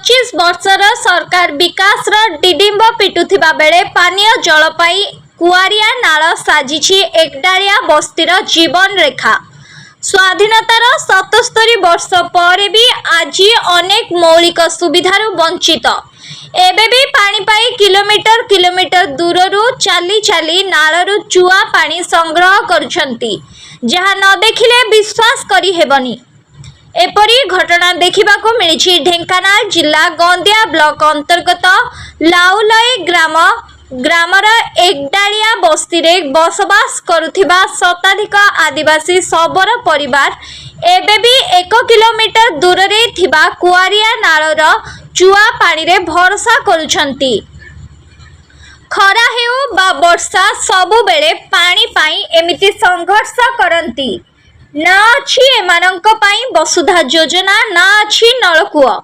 25 ବର୍ଷର ସରକାର ବିକାଶର ଡିଡିମ୍ବ ପିଟୁଥିବା ବେଳେ ପାନୀୟ ଜଳ ପାଇଁ କୁଆରିଆ ନାଳ ସାଜିଛି ଏକଡାଳିଆ ବସ୍ତିର ଜୀବନ ରେଖା। ସ୍ୱାଧୀନତାର 77 ବର୍ଷ ପରେ ବି ଆଜି ଅନେକ ମୌଳିକ ସୁବିଧାରୁ ବଞ୍ଚିତ। ଏବେ ବି ପାଣି ପାଇଁ କିଲୋମିଟର କିଲୋମିଟର ଦୂରରୁ ଚାଲି ଚାଲି ନାଳରୁ ଚୁଆ ପାଣି ସଂଗ୍ରହ କରୁଛନ୍ତି, ଯାହା ନ ଦେଖିଲେ ବିଶ୍ୱାସ କରିହେବନି। ଏପରି ଘଟଣା ଦେଖିବାକୁ ମିଳିଛି ଢେଙ୍କାନାଳ ଜିଲ୍ଲା ଗନ୍ଦିଆ ବ୍ଲକ ଅନ୍ତର୍ଗତ ଲାଉଲଇ ଗ୍ରାମର ଏକଡାଳିଆ ବସ୍ତିରେ ବସବାସ କରୁଥିବା ଶତାଧିକ ଆଦିବାସୀ ଶବର ପରିବାର ଏବେ ବି 1 କିଲୋମିଟର ଦୂରରେ ଥିବା କୁଆରିଆ ନାଳର ଚୁଆ ପାଣିରେ ଭରସା କରୁଛନ୍ତି। ଖରା ହେଉ ବା ବର୍ଷା, ସବୁବେଳେ ପାଣି ପାଇଁ ଏମିତି ସଂଘର୍ଷ କରନ୍ତି। ନା ଅଛି ଏମାନଙ୍କ ପାଇଁ ବସୁଧା ଯୋଜନା, ନା ଅଛି ନଳକୂଅ।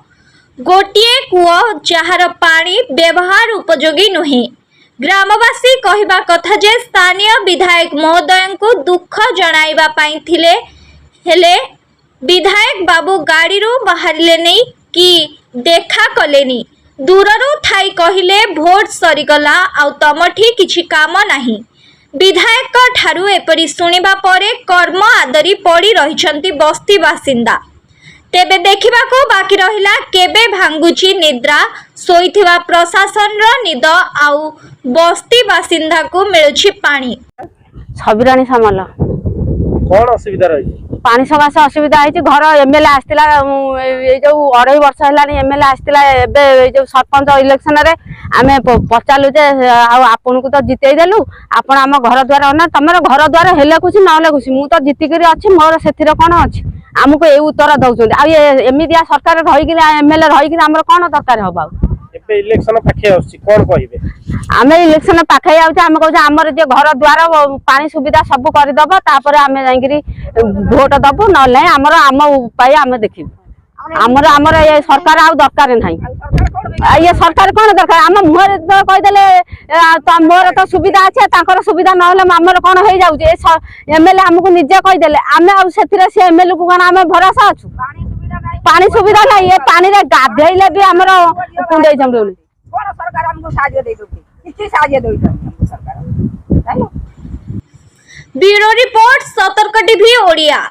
ଗୋଟିଏ କୂଅ, ଯାହାର ପାଣି ବ୍ୟବହାର ଉପଯୋଗୀ ନୁହେଁ। ଗ୍ରାମବାସୀ କହିବା କଥା ଯେ ସ୍ଥାନୀୟ ବିଧାୟକ ମହୋଦୟଙ୍କୁ ଦୁଃଖ ଜଣାଇବା ପାଇଁ ଥିଲେ, ହେଲେ ବିଧାୟକ ବାବୁ ଗାଡ଼ିରୁ ବାହାରିଲେନି କି ଦେଖା କଲେନି। ଦୂରରୁ ଥାଇ କହିଲେ, ଭୋଟ ସରିଗଲା, ଆଉ ତମଠି କିଛି କାମ ନାହିଁ। ବିଧାୟକଙ୍କ ଠାରୁ ଏପରି ଶୁଣିବା ପରେ କର୍ମ ଆଦରି ପଡ଼ି ରହିଛନ୍ତି ବସ୍ତି ବାସିନ୍ଦା। ତେବେ ଦେଖିବାକୁ ବାକି ରହିଲା, କେବେ ଭାଙ୍ଗୁଛି ନିଦ୍ରା ଶୋଇଥିବା ପ୍ରଶାସନର ନିଦ ଆଉ ବସ୍ତି ବାସିନ୍ଦାକୁ ମିଳୁଛି ପାଣି। ଛବିରାଣୀ ସାମଲ। କଣ ଅସୁବିଧା ରହିଛି? ପାଣି ସକାଶେ ଅସୁବିଧା ହେଇଛି। ଘର ଏମଏଲଏ ଆସିଥିଲା, ଏଇ ଯୋଉ 2.5 ବର୍ଷ ହେଲାଣି ଏମଏଲଏ ଆସିଥିଲା। ଏବେ ଏଇ ଯୋଉ ସରପଞ୍ଚ ଇଲେକ୍ସନରେ ଆମେ ପଚାରିଲୁ ଯେ ଆଉ ଆପଣଙ୍କୁ ତ ଜିତେଇ ଦେଲୁ, ଆପଣ ଆମ ଘର ଦ୍ୱାର ନା ତମର ଘର ଦ୍ୱାର ହେଲେ ଖୁସି, ନହେଲେ ଖୁସି, ମୁଁ ତ ଜିତିକିରି ଅଛି, ମୋର ସେଥିରେ କଣ ଅଛି? ଆମକୁ ଏଇ ଉତ୍ତର ଦଉଛନ୍ତି। ଆଉ ଏମିତିଆ ସରକାର ରହିକିରି, ଏମଏଲଏ ରହିକିରି ଆମର କଣ ଦରକାର ହବ ଆଉ? ଏବେ ଇଲେକ୍ସନ ପାଖେଇ ଆସୁଛି, କଣ କହିବେ? ଆମେ ଇଲେକ୍ସନ ପାଖେଇ ଆଉଛି, ଆମେ କହୁଛୁ ଆମର ଯେ ଘର ଦ୍ୱାର, ପାଣି ସୁବିଧା ସବୁ କରିଦବ, ତାପରେ ଆମେ ଯାଇକିରି ଭୋଟ ଦବୁ। ନହେଲେ ନାହିଁ, ଆମର ଆମ ଉପାୟ ଆମେ ଦେଖିବୁ। ଆମର ଏ ସରକାର ଆଉ ଦରକାର ନାହିଁ। ଆଉ ଇଏ ସରକାର କଣ ଦରକାର? ଆମ ମୁହଁରେ ତ କହିଦେଲେ, ତ ମୋର ତ ସୁବିଧା ଅଛି, ତାଙ୍କର ସୁବିଧା ନହେଲେ ଆମର କଣ ହେଇଯାଉଛି? ଏ ଏମଏଲଏ ଆମକୁ ନିଜେ କହିଦେଲେ, ଆମେ ଆଉ ସେଥିରେ ସେ ଏମଏଲଏ କୁ କଣ ଆମେ ଭରସା ଅଛୁ? ପାଣି ସୁବିଧା ନାହିଁ। ଏ ପାଣିରେ ଗାଧେଇଲେ ବି ଆମର କୁଣ୍ଡେଇ ଚମ୍ବେଉନି। କଣ ସରକାର ଆମକୁ ସାହାଯ୍ୟ ଦେଇ ଦଉଛି? କିଛି ସାହାଯ୍ୟ ଦଉଛନ୍ତି ଆମକୁ ସରକାର? ବ୍ୟୁରୋ ରିପୋର୍ଟ, ସତର୍କ ଟିଭି ଓଡ଼ିଆ।